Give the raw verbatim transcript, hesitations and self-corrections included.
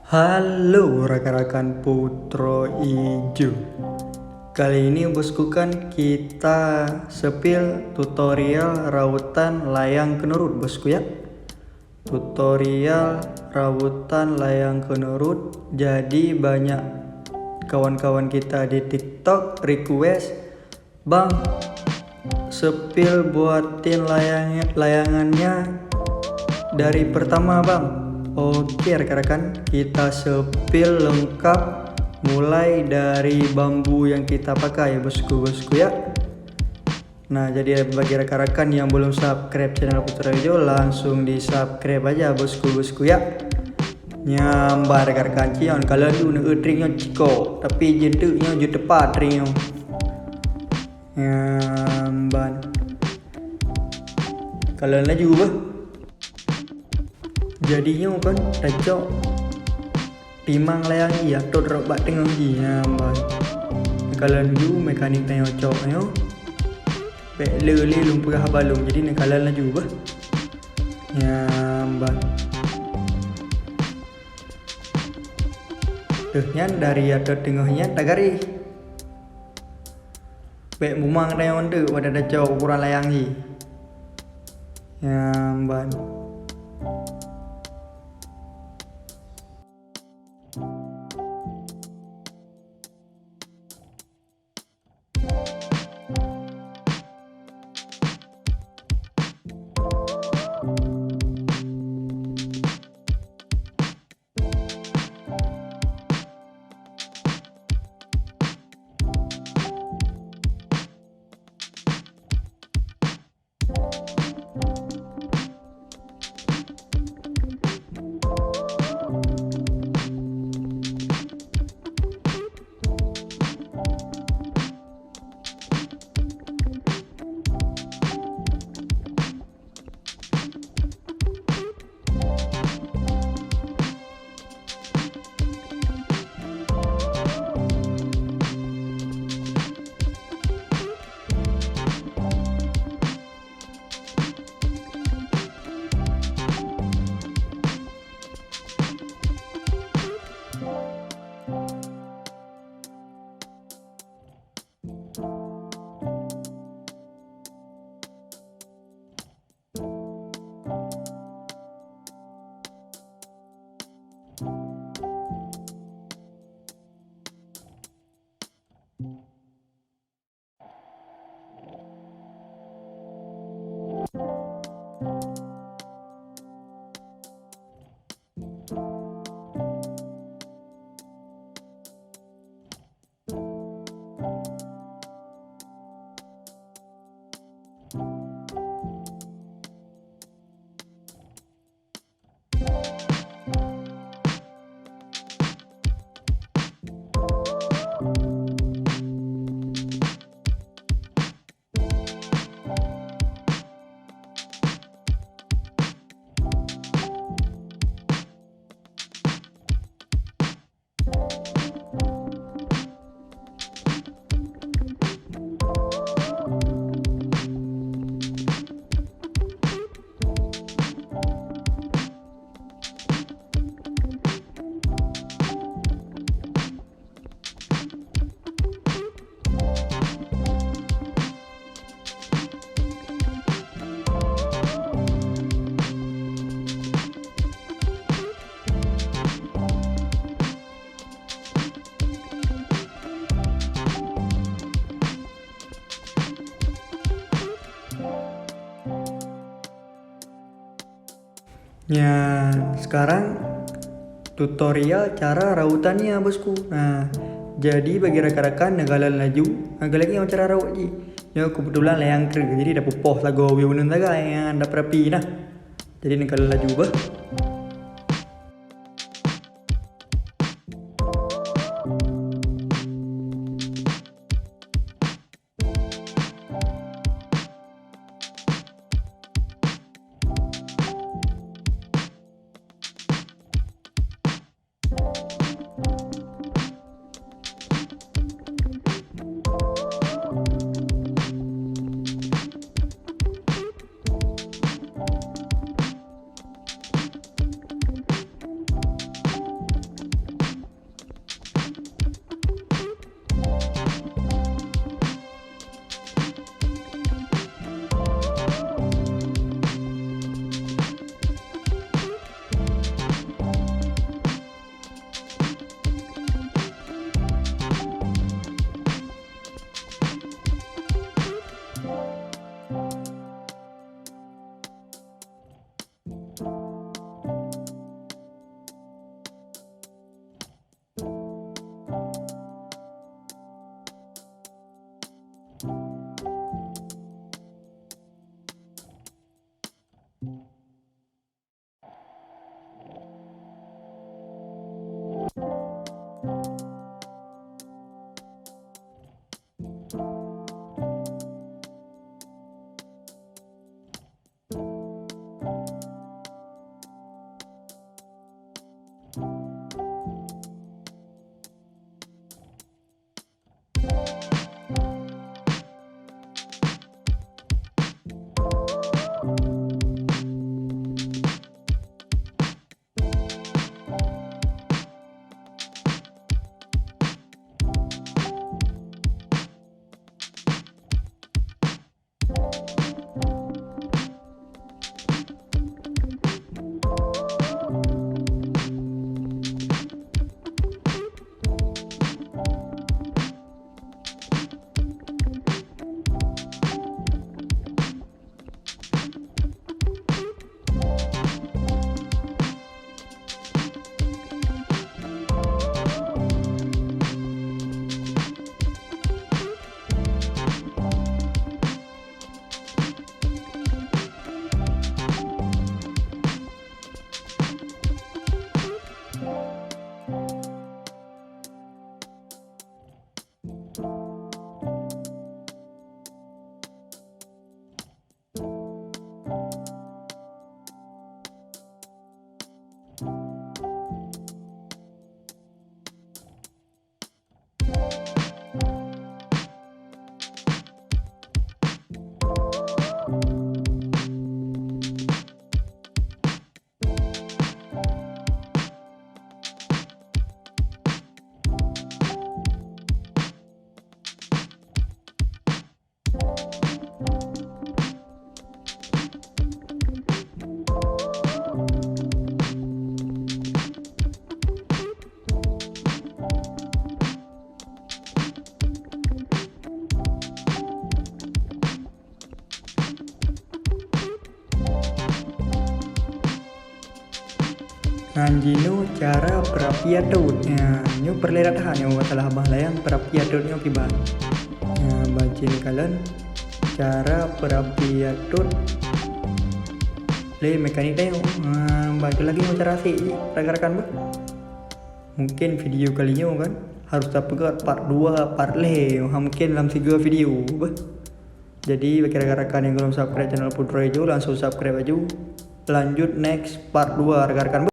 Halo rakan-rakan Putroe Ijo. Kali ini bosku kan kita spill tutorial rawutan layang keunurut bosku ya. Tutorial rawutan layang keunurut. Jadi banyak kawan-kawan kita di TikTok request, "Bang, spill buatin layang-, layangannya dari pertama, Bang." Oke, rekan-rekan, kita spill lengkap mulai dari bambu yang kita pakai, bosku-bosku ya. Nah, jadi bagi rakan-rakan yang belum subscribe channel Putroe Ijo, langsung di-subscribe aja, bosku-bosku ya. Nyan ban rekan-rekan, ci nyoe kalon ju neueu tring nyoe ciko, tapi jeuet nyoe jeuet tepat tring nyoe. Nyan ban. Kalon laju beh. Jadi nyoe kan tacok timang layang jih, atot rot bak teungoh jih. Nyan ban. Neukalon ju mekanik tanyoe cok nyoe. Bèk le lé lôn peugah haba lôn, jadi neukalon laju beh. Nyan ban. Teuh nyan dari atot teungoh nyan tagaréh. Bèk mumang tanyoe deuk pada tacok ukuran layang jih. Nyan ban. Nyan, sekarang tutorial cara rawutannya, bosku. Nah, jadi bagi rakan-rakan neukalon laju, lagi-lagi ngon cara rawot jih. Nyoe keubeutulan layang kreueh, jadi dak peupoh sagoe ubé uneun sagai, nyan dak peurapi nah. Jadi neukalon laju beh. Nyan jinoe cara peurapi atôt. Nyan, nyoe peureulée that nyoe masalah bah layang peurapi atôt nyoe kiban. Nyan, bancén kalon cara peurapi atôt lé mekanik tanyoe. Nyan, bah, itu lagi nyoe cara sik jih, rakan-rakan beuh. Mungkin video kali nyoe kan harus tapeugét part dua, part lhée, ha, mungkin lam sigoe video beuh. Jadi, bagi rakan-rakan nyang belum subscribe channel Putroe Ijo, langsung subscribe aju. Lanjut next part dua, rakan-rakan.